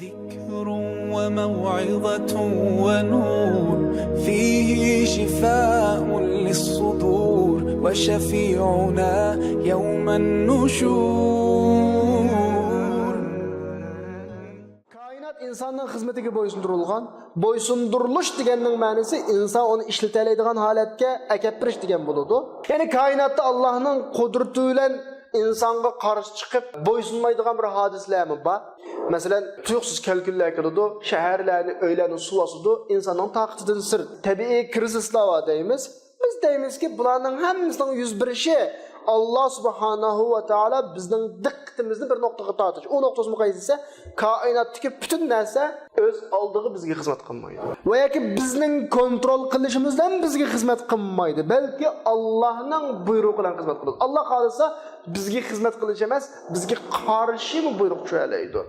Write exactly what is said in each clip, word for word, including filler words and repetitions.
ذكر وموعظة ونور، فيه شفاء للصدور، وشفيعنا يوم النشور. كائىنات ئىنساننىڭ خىزمىتىگە بويسۇندۇرۇلغان. بويسۇندۇرۇلۇش دېگەننىڭ مەنىسى ئىنسان ئۇنى ئىشلىتەلەيدىغان ھالەتكە ئەكەپ بېرىش دېگەن بولىدۇ. يەنى كائىناتتا ئاللاھنىڭ قۇدرىتى بىلەن ئىنسانغا قارشى چىقىپ بويسۇنمايدىغان بىر ھادىسىلەرمۇ بار. مەسىلەن، تۇيۇقسىز كەلكۈنلەر كېلىدۇ، شەھەرلەرنى، ئۆيلەرنى سۇ باسىدۇ، ئىنساننىڭ تاقىتىدىن سىرت. تەبىئىي كىرىزىسلار بار دەيمىز. بىز دەيمىزكى، بۇلارنىڭ ھەممىسىنىڭ يۈز بېرىشى ئاللا سۇبھانەھۇ ۋە تائالا بىزنىڭ دىققىتىمىزنى بىر نۇقتىغا تارتىش. ئۇ نۇقتىسىمۇ قايسى دېسە، كائىناتتىكى پۈتۈن نەرسە ئۆز ئالدىغا بىزگە خىزمەت قىلمايدۇ. ۋە ياكى بىزنىڭ كونترول قىلىشىمىز بىلەن بىزگە خىزمەت قىلمايدۇ، بەلكى ئاللانىڭ بۇيرۇقى بىلەن خىزمەت قىلىدۇ. ئاللا خالىسا بىزگە خىزمەت قىلىش ئەمەس، بىزگە قارشىمۇ بۇيرۇق چۈشۈرەلەيدۇ.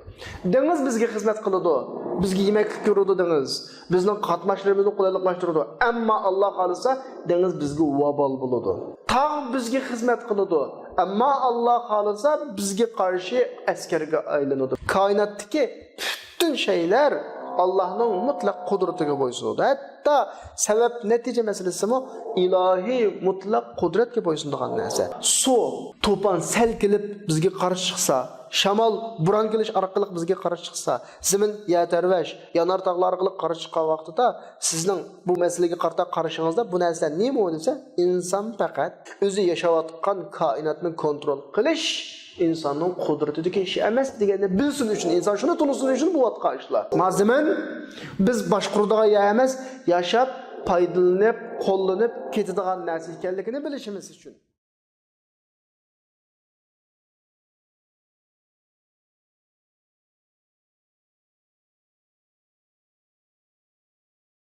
دېڭىز بىزگە خىزمەت قىلىدۇ، بىزگە يېمەكلىك بېرىدۇ دېڭىز، بىزنىڭ قاتناشلىرىمىزنى قولايلىقلاشتۇرىدۇ. ئەمما ئاللا خالىسا دېڭىز بىزگە ۋابال بولىدۇ. تاغ بىزگە خىزمەت قىلىدۇ، ئەمما ئاللا خالىسا بىزگە قارشى ئەسكەرگە ئايلىنىدۇ. كائىناتتىكى پۈتۈن شەيلەر ئاللانىڭ مۇتلەق قۇدرىتىگە بويسۇنىدۇ. ھەتتا سەۋەب نەتىجە مەسىلىسىمۇ ئىلاھىي مۇتلەق قۇدرەتكە بويسۇنىدىغان نەرسە. سۇ، توپان سەل كېلىپ بىزگە قارشى چىقسا، شامال، بوران كېلىش ئارقىلىق بىزگە قارشى چىقسا، زېمىن، يەر تەۋرەش، يانار تاغلار ئارقىلىق قارشى چىققان ۋاقتىدا سىزنىڭ بۇ مەسىلىگە قارىتا قارىشىڭىزدا بۇ نەرسە نېمە دېسە، ئىنسان پەقەت ئۆزى ياشاۋاتقان كائىناتنى كونترول قىلىش ئىنساننىڭ قۇدرىتىدىكى ئىش ئەمەس دېگەننى بىلسۇن ئۈچۈن، ئىنسان شۇنى تونۇسۇن ئۈچۈن بولۇۋاتقان ئىشلار. ما زېمىن بىز باشقۇرىدىغان يەر ئەمەس، ياشاپ، پايدىلىنىپ، قوللىنىپ كېتىدىغان نەرسە ئىكەنلىكىنى بىلىشىمىز ئۈچۈن.